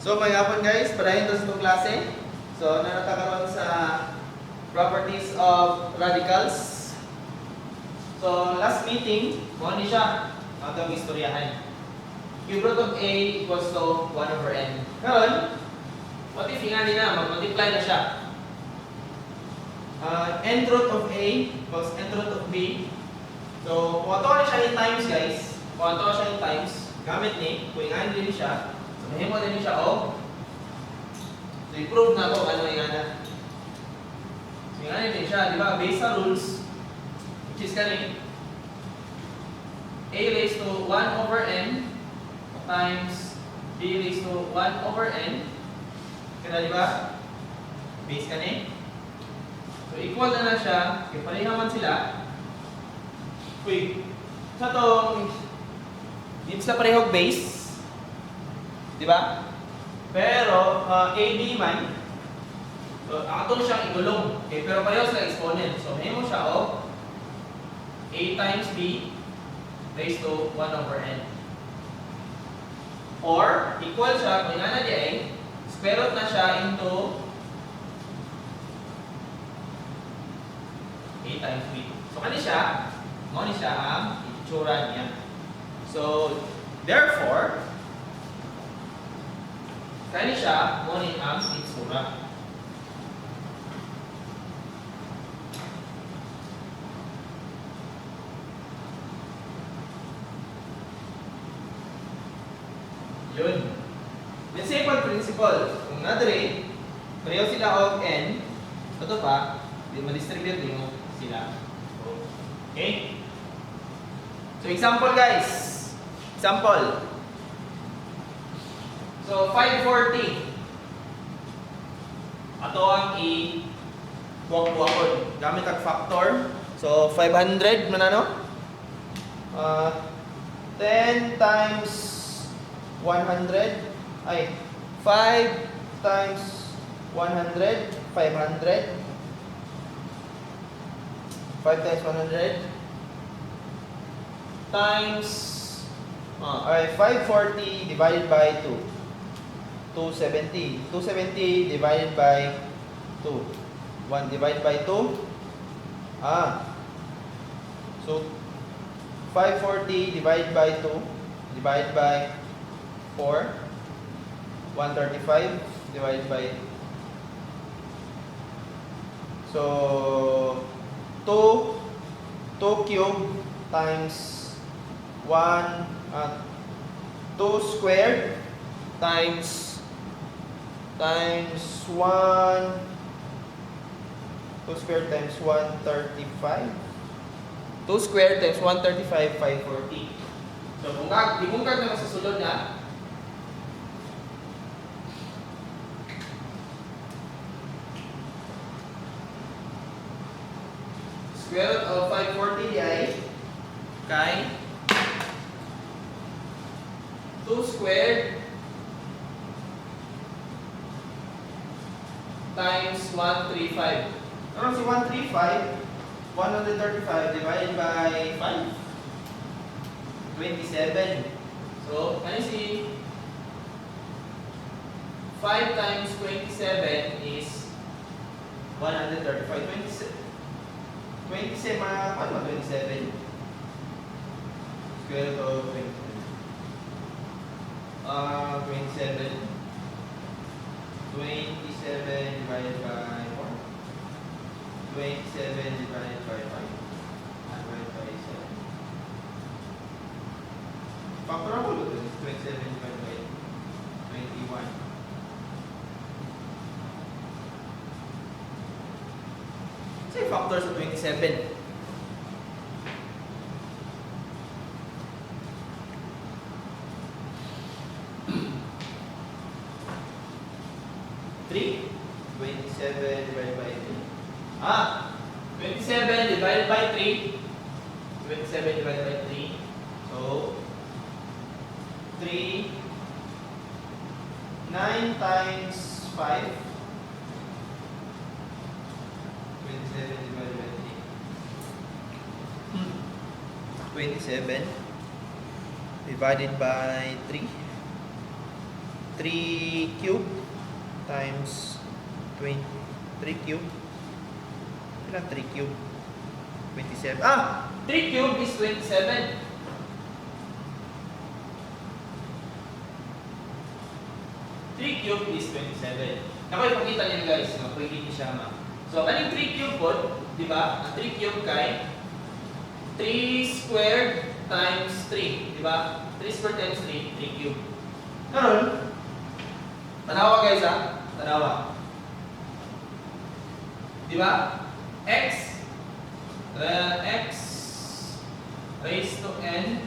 So may hapon, guys, padayon to sa itong klase. So narata karon sa properties of radicals. So last meeting, mao ni siya atong istoryahan. Cube root of a equals to 1 over n. Karon, what if ingani na, mag-multiply na siya? Nth root of a equals nth root of b. So, kung ato na siya in times, guys, kung ato siya in times, gamit ni, kung ingani din siya, so mahimo din siya og. So, i-prove na ko ano yung ana. So, ingani din siya, di ba? Based sa rules, which is kani, a raised to 1 over n times b raised to 1 over n. Kaya di ba? Base kani. So, equal na na siya. Kaya pareha man sila. Uy, sa tong di sila parehog base. Di ba? Pero, AB man, so, ato siyang igulong. Okay, pero pareho sila exponent. So, mahimo siya og A times B raised to 1 over n. Or, equal siya, kung ingana di ay, square root na siya into A times B. So, kani siya, mao ni siya ang itsura niya. So, therefore, kani siya, mao ni ang itsura. Yun. The same principle. Kung nadre, pareho sila og n, ito pa, di ma-distribute nimo sila. Okay? So example, guys. Example. So 540. Ato ang i buwak-buwakon. Gamit ang factor. So 500 man ano? 10 times 100 ay 5 times 100, 500. 5 times 100 times ay 540 divided by 2, 270. 270 divided by 2, 1 divided by 2. So 540 divided by 2 divided by 4, 135 divided by, so 2 2 cube times 1, 2 squared times 1, 2 squared times 135, 2 squared times 135, 540. So kung kag di kung kag na sa sulod na. Square root of 540 di ay kay 2 squared times 135. Ano si 135? 135 divided by 5. 27. So, ano si 5 times 27 is 135. 27, 27, mga, ano ba 27? Square root of 27. 27. 27 divided by 4. 27 divided by 5. Divided by 7. Factorable ba ito? 27 divided by 21. Say factor sa 27. 3. 27 divided by 3. 27 divided by 3. 27 divided by 3. So, 3, 9 times 5. 27 divided by 3. 27 divided by 3. 3 cube times 20, 3 cube. Ilan 3 cube? 27. Ah! 3 cube is 27. 3 cube is 27. Ako, ipakita niyo, guys, no? Pwede niyo siya ma. So, kaning 3 cube po, di ba? Ang 3 cube kay 3 squared times 3, di ba? 3 squared times 3, 3 cube. Karon, tanawa, guys, ha? Tanawa. Di ba? X, x raised to n,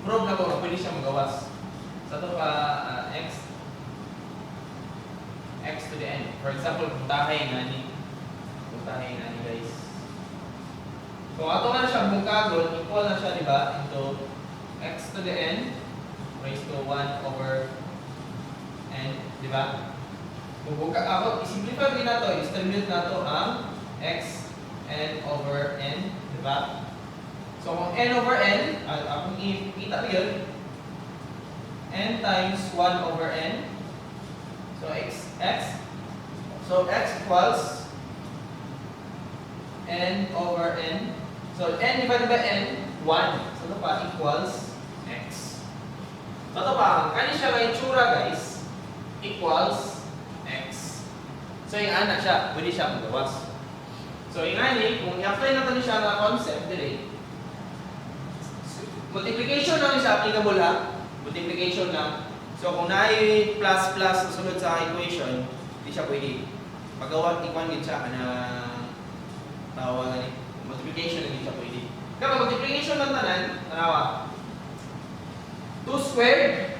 prove na ko, pwede siya magawas. Sa ito pa, x, x to the n. For example, puntahay na ni, guys. Kung ato nga siya bungkagon, equal na siya, di ba, into x to the n raised to 1 over n, di ba? Kung bungka, ako, i-simplify din nato, i-distribute nato ang x n over n, di ba? So kung n over n, akong ipakita yun, n times 1 over n, so x, x, so x equals n over n. So n divided by n, 1. So ito pa equals x. So ito pa, ang kani siya nga itsura, guys, equals x. So yung ana siya, pwede siya magawas. So yung ani, kung i-apply natin siya nga concept dire, multiplication lang siya applicable, ha. Multiplication lang. So kung naay plus plus sulod sa equation, di siya pwede. Pagawa ikuan gid siya kanang tawag ani multiplication lang, di siya pwede. Kapag multiplication lang tanan, tanawa. 2 squared,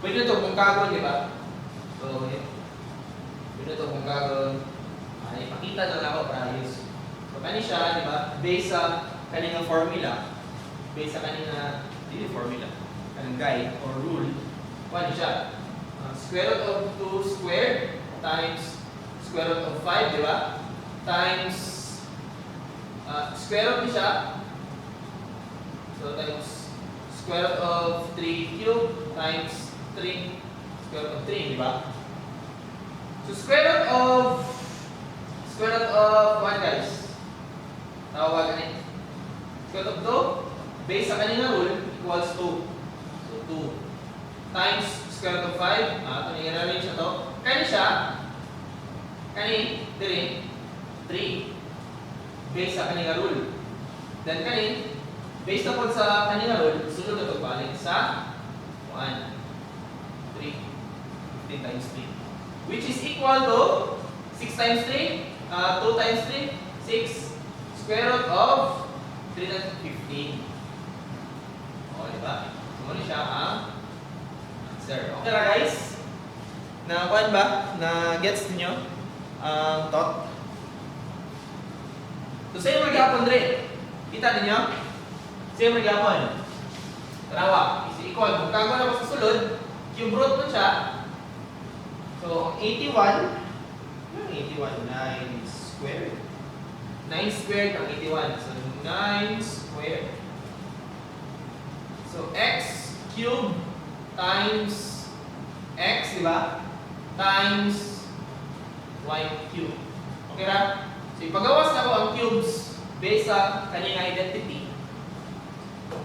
pwede na ito bungkagon, di ba? So, yeah. Pwede na ito bungkagon. Ay, ipakita na lang ako para ayos. So, kani siya, di ba? Based sa kaninang formula, based sa kanina, dili formula, kanang guide or rule, kani siya. Square root of 2 squared times square root of 5, di ba? Times square root ni siya. So, times square root of 3 cube times 3 square root of 3, di ba? So, square root of 1, guys. Tawag ani. Square root of 2 based sa kanina rule equals 2. So 2 times square root of 5, ito ni i-arrange na to. Kani siya, kani diri 3 based sa kanina rule. Then kani based na pod sa kanina rule, sulod na to balik sa 1. 3. 15 times 3. Which is equal to 6 times 3, 2 times 3, 6 square root of 3 times 15. O, di ba? So, muna siya ang answer. Okay ra, guys? Na kuan ba? Na gets niyo ang thought? So, same magyapon dre. Kita ninyo? Same magyapon. Tanawa, is equal. Kung kago na ko sa sulod, cube root mo siya. So, ang 81, yung 81, 9 squared. 9 squared ang 81. So, 9 squared. So, x cubed times x, di ba? Times y cubed. Okay ra? So, ipagawas na ko ang cubes based sa kanyang identity.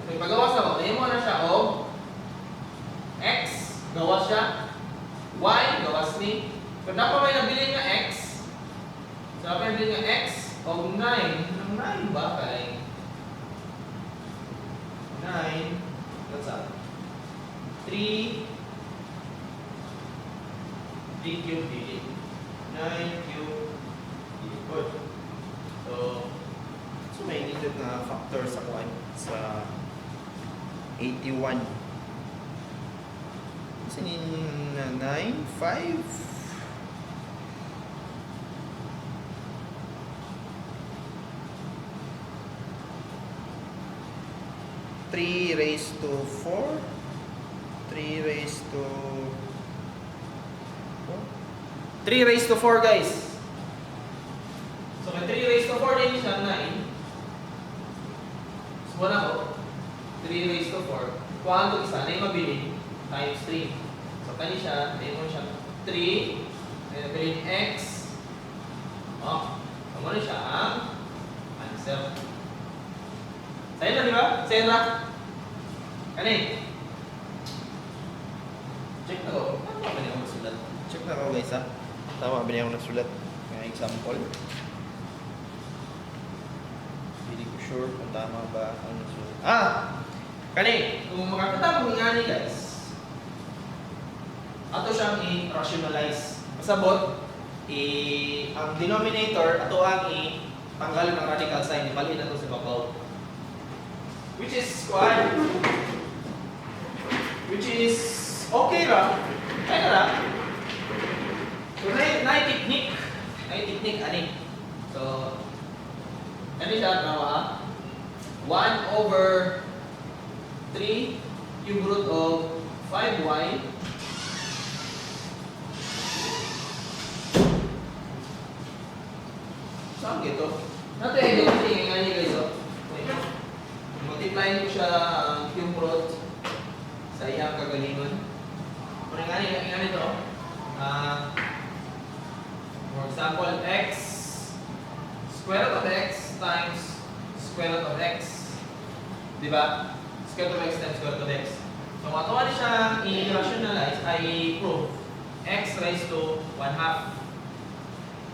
So, ipagawas na ko. Mo na siya og x, gawas siya. Y, gawas ni. Kung dapat may nabilin nga x, so dapat may nabilin nga x, og 9, ang 9 ba kay 9, what's up? 3, 3 cube dili. 9 cube dili good. So may needed na factor sa kuan sa 81. Kasi ni 9, 5, 3 raised to 4, 3 raised to 4, 3 raised to 4, guys. So, kay 3 raised to 4 din siya, 9. So, wala ko. 3 raised to 4. Kuhaan to isa, na mabilin, times 3. So, kani siya, mo siya 3, na mabilin x. Oh, so, mao siya ang answer. Sayo na, di ba? Sayo na. Kani. Check na ko. Tama ba niya ako nasulat? Check na ko, guys, ha? Tama ba niya ako nasulat? Mga example. Hindi ko sure kung tama ba ang nasulat. Ah! Kani, kung makakita mo nga ni guys, ato siyang i-rationalize. Pasabot, ang denominator, ato ang i-tanggal ng radical sign, ibalhin na to sa babaw. Which is, kuan, which is, okay ra. Kaya ra. So, na technique. Na technique, ani. So, ano siya, tama ha? 1 over 3 cube root of 5y Saan ito? Nato eh, ito nga niya, guys, oh. Wait. Multiply ko siya ang cube root sa iyang kagalingon. Kung nga nito, for example, x square root of x times square root of x. Di ba? Square root of x times square root of x. So, kung ato ni siyang i-rationalize, ay prove x raised to 1 half.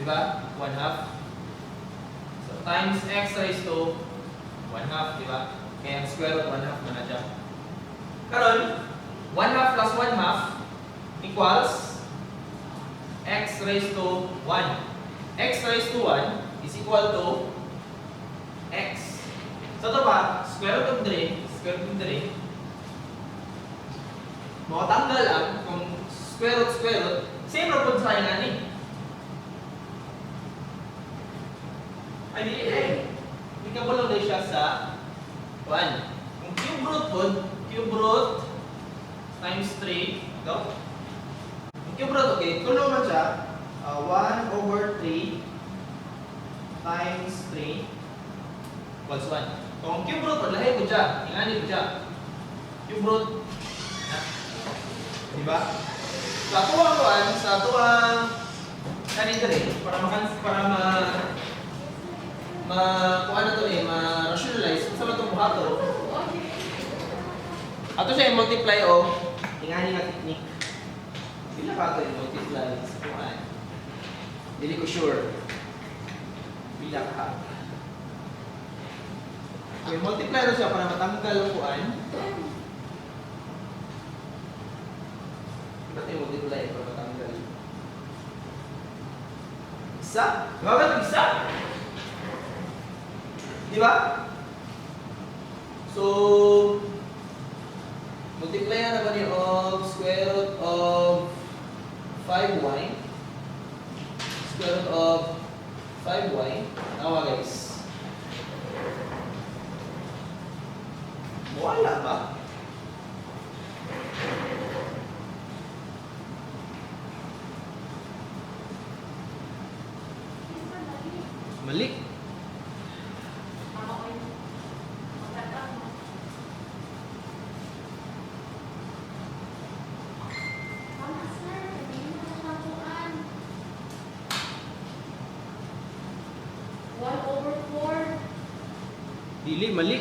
Di ba? 1 half. So, times x raised to 1 half, di ba? Kaya ang square root 1 half na na siya. Karon, 1 half plus 1 half equals x raised to 1. X raised to 1 is equal to x. So ito pa, square root of 3, square root of 3, makatanggal ang kung square root, same ra pud sa nga ni. Ay, dili eh. Di ka lang siya sa 1. Kung cube root pod, cube root times 3, go. Kung cube root, okay, tulo man siya, 1 over 3 times 3 equals 1. Kung cube root, lahi ko siya, ingani ko siya. Cube root, na. Di ba? Sa atuang kuan, sa atuang kanin diri para ma ma kuan na to eh, ma-rationalize unsa man itong buhato. Ato siya i-multiply og ingani nga technique. Pila ka ato i-multiply sa kuan? Dili ko sure. Pila ka? Okay, multiply ra siya para matanggal ang kuan. Ba't i-multiply para matanggal? Isa? Di ba isa? Di ba? So, multiply na naman niya of square root of 5y square root of 5y. Tama, guys. Wala ba? Mali. Tama ko yun. Magtatak mo. Tama, sir. Hindi mo na siya kuan. 1 over 4. Dili, mali.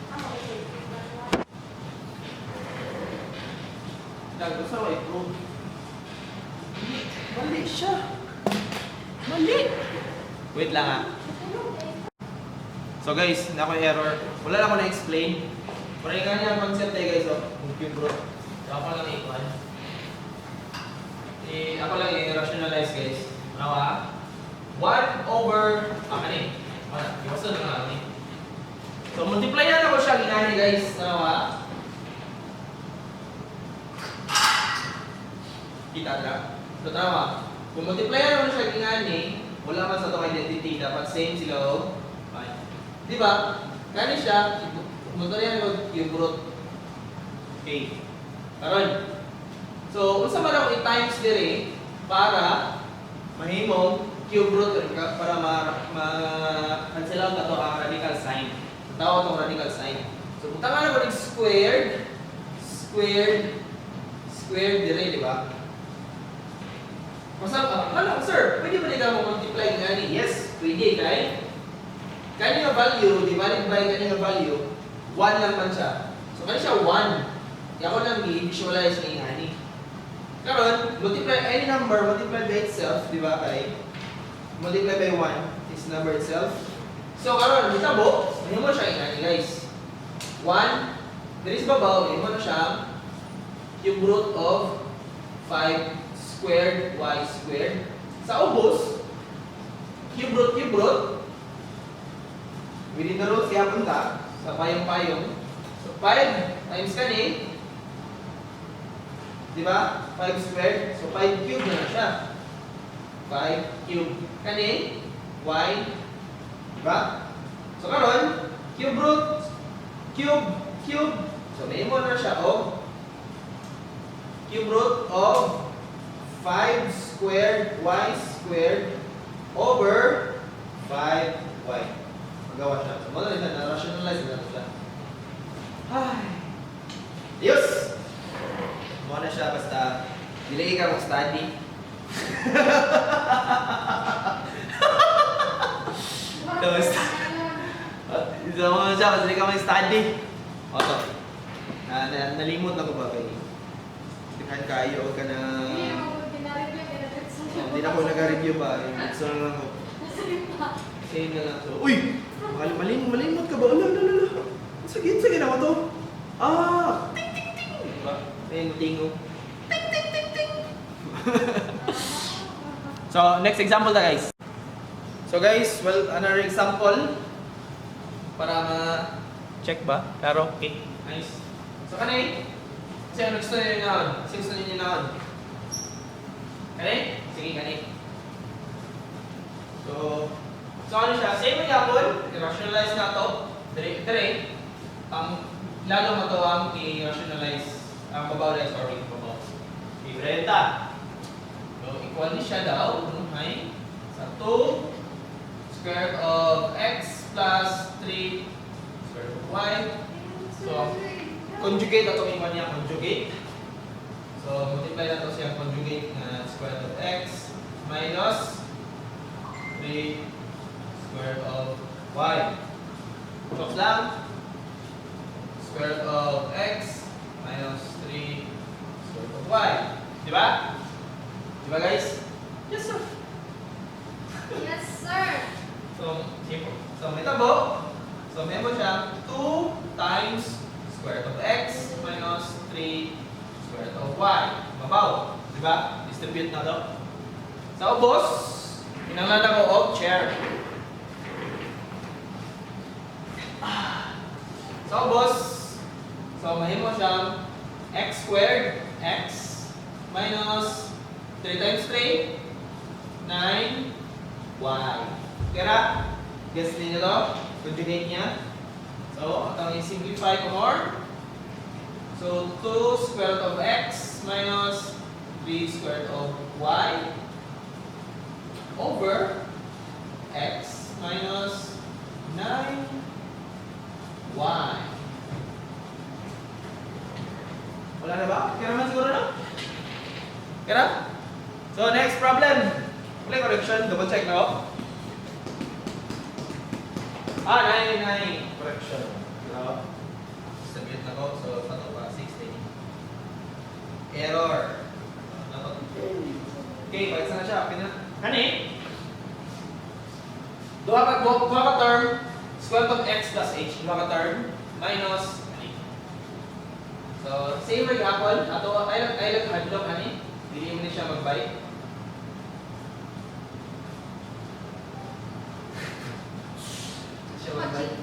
Tama, okay. Dag, gusto ko i-prove. Mali. Mali siya. Mali. Wait lang ah. So guys, na ako error. Wala lang ako na-explain. Pero yung nga ang concept eh guys, oh. Yung cube root. So ako lang i-equal. Eh, ako lang i-rationalize, guys. Ano ka? 1 over, kani. Wala, iwasan na nga ni. So multiply na ako siya ginani, guys. Ano ka? Kita na. So tama. Kung multiply na siya ginani, wala man sa itong identity. Dapat same sila o. Fine. Di ba? Kani siya, multiply na cube root. Okay. Karon. So, unsa man ako i-times diri para mahimong cube Cube root para ma cancel out na to ang radical sign. Tawag tong radical sign. So butangan na ko ng squared, squared, squared dire, di ba? Masam, ano, sir, pwede ba nila mo multiply nga ni? Yes, pwede kay kani nga value divided by kani nga value, 1 lang man siya. So kani siya 1. Kaya ako lang i-visualize ni ani. Karon, multiply any number multiply by itself, di ba, kay multiply by 1 is number itself. So karon, hitabo, mahimo siya inani, guys. 1 diri sa babaw, mahimo na siya cube root of 5 squared y squared. Sa ubos, cube root, within the roots gihapon ta, sa payong-payong. So 5 times kani, di ba? 5 squared, so 5 cube na na siya. 5 cube. Kani, y, di ba? So karon, cube root, cube, cube. So mahimo na siya og cube root of 5 squared y squared over 5y. Magawa siya. So, mao na siya, na-rationalize na nato siya. Ay. Ayos! Mao na siya basta dili ka mag-study. Tapos, so, mao na siya, basta dili ka mag-study. O to. Na, nalimot na ko ba kay daghan kayo ka na. Hindi mo ginareview, ginadiretso. Oh, hindi na ako nag-review pa. So na lang ako. Same na lang. So, uy! Malimot ka ba? Ala, ala, ala. Sige, sige na ako to. Ah! Ting, ting, ting! Diba? May tingo. Ting, ting, ting, ting! So, next example na, guys. So guys, well, another example para ma-check ba? Klaro? Okay. Nice. So, kanay, kasi ano gusto niyo naon? Kasi gusto niyo naon? Kanay? Sige, kanay. So ano siya? Same with Apple, i-rationalize na to. Dire, dire. Ang lalo mo to ang i-rationalize, ang babaw na, sorry, babaw. I-renta. So, equal ni siya daw, okay? Sa 2 square root of x plus 3 square root of y. So, conjugate ato ingon niya, conjugate. So, multiply na to siya conjugate na square root of x minus 3 square root of y. Chokes lang. Square root of x minus 3 square root of y. Di ba? Di ba, guys? Yes, sir. Yes, sir. So, simple. So, may tabo. So, may mo siya 2 times square root of x minus 3 square root of y. Babaw. Di ba? Distribute na to. Sa ubos, kinahanglan ako og chair. Ah. Sa ubos, so mahimo siyang x squared x minus 3 times 3, 9 y. Kaya, guess ninyo to? Conjugate niya. So, atong i-simplify ko more. So, 2 square root of x minus 3 square root of y over x minus 9y. Wala na ba? Kaya naman siguro na? Kaya na? So, next problem. Wala correction. Double check na ako. Ah, 9, 9. Correction. So, submit na ko. So, sa to pa, 6, error. Dapat. Okay, balik na siya. Okay na. Kani? Duha ka term, square root of x plus h. Duha ka term, minus, kani. So, same with Apple. Ato, ay lang hadlok, ani. Dili mo ni siya mag-bite. Siya mag-bite.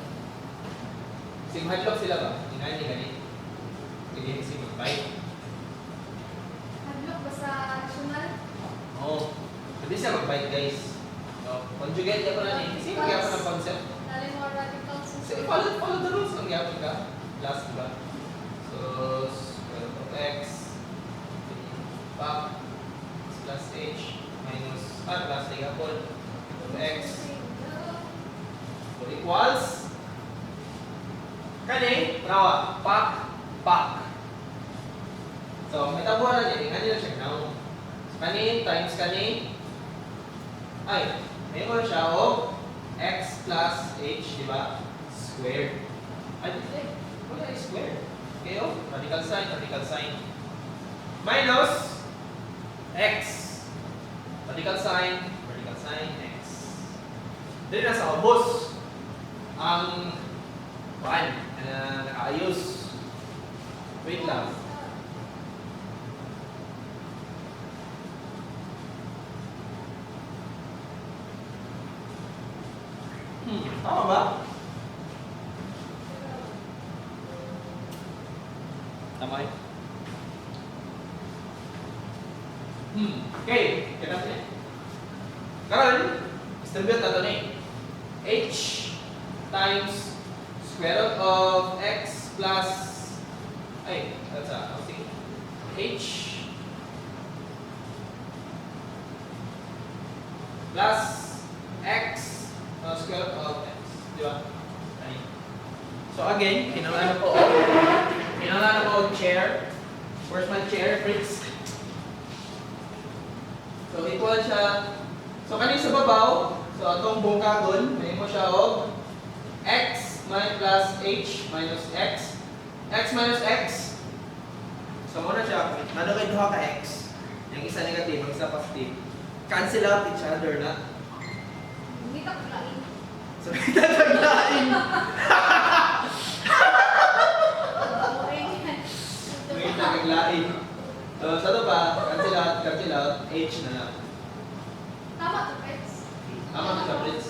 Same hadlok sila ba? Inani, gani. Dili ni siya mag-bite. Hadlok ba sa rational? Oo. Pwede siya mag-bite, guys. So, conjugate ka pa na ni. Sino kaya pa ng concept? Dali mo radicals. So, follow the rules ng gyapon ka. Last, diba? So, square root of x, pap, x plus h, minus, ah, plus a gapon. Equals kani, tanawa, pak, pak. So, may tabuhan na niya, nga nila siya now. So, kani times kani, ay, may mo siya og x plus h, di ba? Squared. Ay, di, wala ay square. Okay, oh, radical sign, radical sign. Minus x. Radical sign, x. Dili na sa ubos ang kuan na nakaayos. Wait lang. Tama ba? Tama eh. Okay, kita na. Karon, distribute na to ni h times square root of x plus, ay, that's a, sige. H plus x square root of x. Di ba? Ay. So again, kinahanglan na ko og chair. Where's my chair, Fritz? So equal siya. So kani sa babaw, so atong bungkagon, mahimo siya og x minus plus h minus x. X minus x. So muna siya, ano kay duha ka x? Yung isa negative, ang isa positive. Cancel out each other na. Ngita ko lain. So kita taglain. Boring. May taglain. So sa to pa, cancel out, h na lang. Tama to, Fritz. Tama to sa Fritz.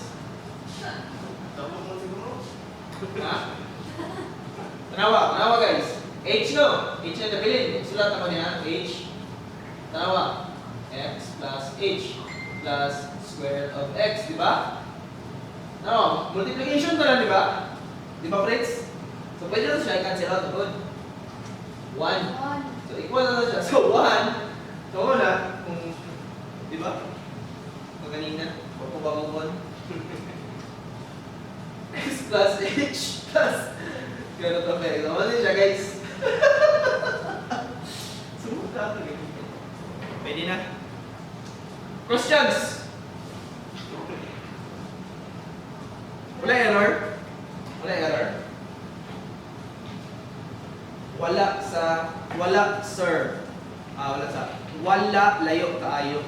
Tama mo siguro. Ha? Tanawa, tanawa guys. H no. H na nabilin. Sulat ako niya. H. Tanawa. X plus H plus square root of X, di ba? No, multiplication to lang, di ba? Di ba, Fritz? So, pwede na siya i-cancel out. Good. 1. One. So, equal na lang siya. So, 1. So, una, kung, di ba? Kung kanina, huwag ko bangungon. X plus H plus ganun to, pero ano siya, guys? Sumuta ako, ganyan. Pwede na. Questions? Wala error? Wala error? Wala sa, wala sir. Ah, wala sa, wala layo kaayo.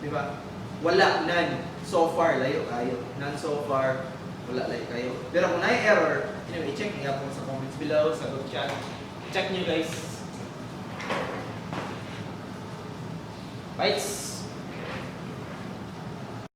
Di ba? Wala, none. So far, layo kaayo. None so far, wala layo kayo. Pero kung naay error, anyway, check niyo po sa comments below, sa group chat. Check niyo guys. Bites!